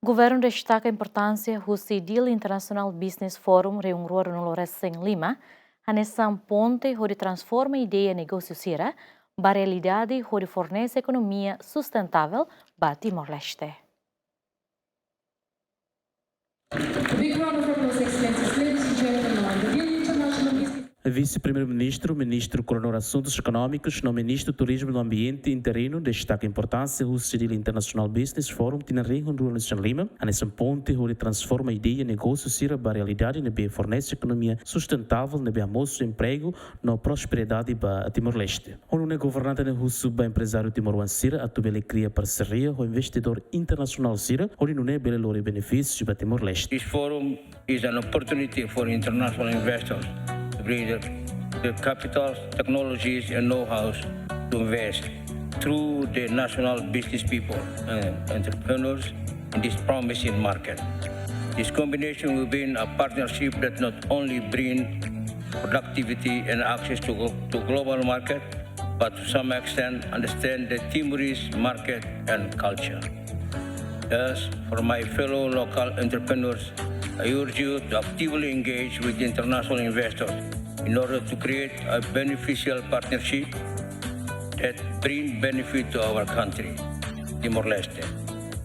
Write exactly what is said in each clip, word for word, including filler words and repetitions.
Governu destaka importánsia husi Dili International Business Forum rihun rua ruanulu resin lima, hanesan ponte hodi transforma ideia negósiu sira ba realidade hodi fornese ekonomia sustentável ba Timor-Leste. A big round of applause, Excellencies. Ladies and gentlemen, the Dili International Business Vise-Primeiru-Ministru, Ministru Koordenadór Asuntus Ekonómikus no Ministru Turizmu no Ambiente interinu destaka importánsia husi Dili International Business Forum tinan rihun rua resin lima, hanesan ponte hodi transforma ideia negósiu sira ba realidade ne'ebé fornese ekonomia sustentável ne'ebé hamosu empregu no prosperidade ba Timor-Leste. Ho nune'e governante ne'e husu ba emprezáriu timoroan sira atu bele kria parseria ho investidór internasionál sira, hodi nune'e bele lori benefísiu ba Timor-Leste. This forum is an opportunity for international investors to bring their, their capitals, technologies, and know-hows to invest through the national business people and entrepreneurs in this promising market. This combination will bring a partnership that not only bring productivity and access to, glo- to global market, but to some extent understand the Timorese market and culture. Thus, for my fellow local entrepreneurs, I urge you to actively engage with international investors in order to create a beneficial partnership that bring benefit to our country, Timor-Leste.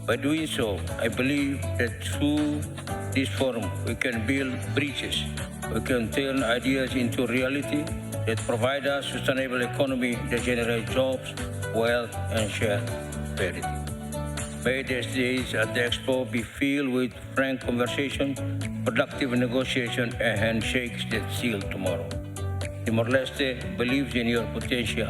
By doing so, I believe that through this forum, we can build bridges. We can turn ideas into reality that provide us sustainable economy that generate jobs, wealth, and share prosperity. May the days at the Expo be filled with frank conversation, productive negotiation, and handshakes that seal tomorrow. Timor-Leste believes in your potential.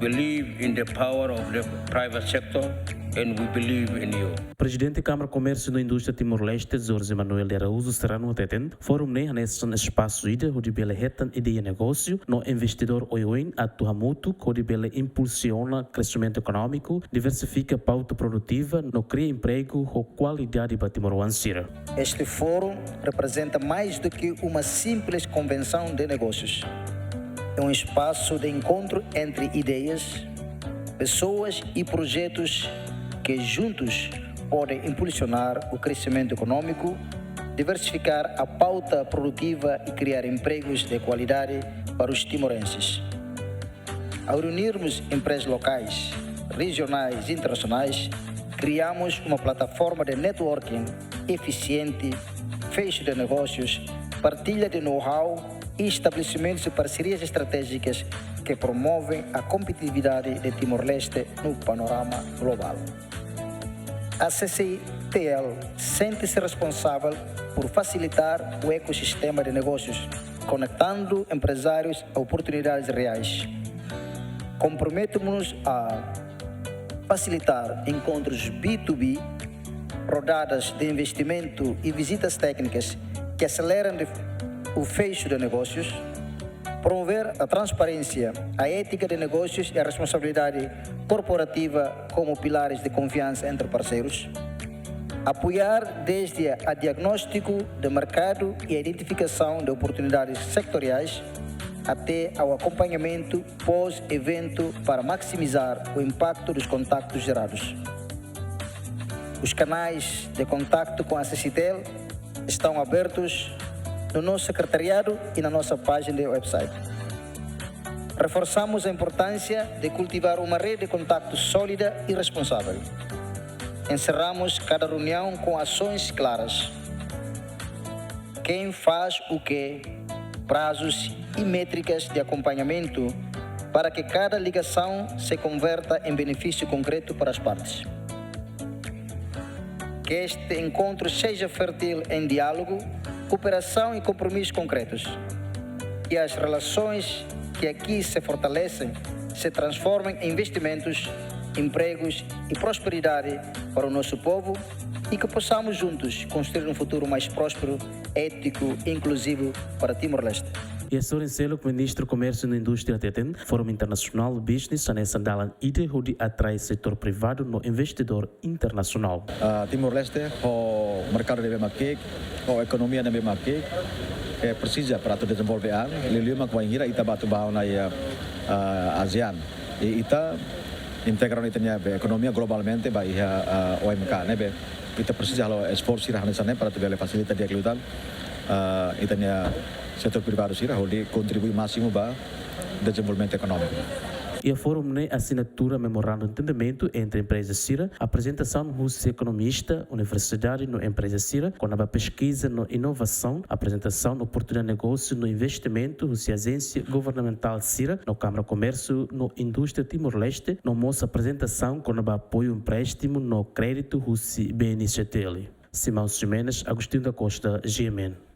Believe in the power of the private sector, and we believe in you. Prezidente Kámara Komérsiu no Indústria Timor-Leste, Jorge Manuel de Araújo Serrano, hateten, forum ne'e hanesan espasu ida hodi bele hetan ideia negósiu no investidór oioin atu hamutuk hodi bele impulsiona kreximentu ekonómiku, diversifika pauta produtiva no kria empregu ho kualidade ba timoroan sira. Este fórum representa mais do que uma simples convenção de negócios. É um espaço de encontro entre ideias, pessoas e projetos que juntos podem impulsionar o crescimento econômico, diversificar a pauta produtiva e criar empregos de qualidade para os timorenses. Ao reunirmos empresas locais, regionais e internacionais, criamos uma plataforma de networking eficiente, fecho de negócios, partilha de know-how e estabelecimento de parcerias estratégicas que promovem a competitividade de Timor-Leste no panorama global. A C C I T L sente-se responsável por facilitar o ecossistema de negócios, conectando empresários a oportunidades reais. Comprometemos-nos a facilitar encontros B dois B, rodadas de investimento e visitas técnicas que aceleram de, o fecho de negócios, promover a transparência, a ética de negócios e a responsabilidade corporativa como pilares de confiança entre parceiros, apoiar desde a diagnóstico de mercado e a identificação de oportunidades setoriais até ao acompanhamento pós-evento para maximizar o impacto dos contactos gerados. Os canais de contacto com a C C I T L estão abertos no nosso secretariado e na nossa página de website. Reforçamos a importância de cultivar uma rede de contactos sólida e responsável. Encerramos cada reunião com ações claras. Quem faz o quê, prazos e métricas de acompanhamento para que cada ligação se converta em benefício concreto para as partes. Que este encontro seja fértil em diálogo, cooperação e compromissos concretos. Que as relações que aqui se fortalecem se transformem em investimentos, empregos e prosperidade para o nosso povo e que possamos juntos construir um futuro mais próspero, ético e inclusivo para Timor-Leste. Iha sorin seluk, Ministru Komérsiu no Indústria hateten, Fórum Internasionál Business hanesan dalan ida hodi atrai setór privadu no investidór internasionál. Ah, Timor-Leste ho merkadu ne'ebé mak ki'ik, ho ekonomia ne'ebé mak ki'ik, eh, presiza para atu dezenvolve an, liuliu mak bainhira ita ba atu bá ona iha, ah, ASEAN. I ita Integra ita-nia be ekonomia globalmente ba iha, ah, O M K ne'ebé ita presiza halo esforsu sira hanesan ne'e para atu bele fasilita di'ak liután, ah, ita-nia setór privadu sira hodi kontribui másimu ba dezenvolvimentu ekonómiku. Iha fórum ne'e asinatura memorandu entendimentu entre empreza sira, aprezentasaun husi ekonomista, universidade no empreza sira kona-ba peskiza no inovasaun, aprezentasaun oportunidade negósiu no investimentu husi ajénsia governamentál sira no Kámara Komérsiu no Indústria Timor-Leste, no mós aprezentasaun kona-ba apoiu empréstimu no kréditu husi B N C T L. Simão Ximenes, Agostinho da Costa, G M N.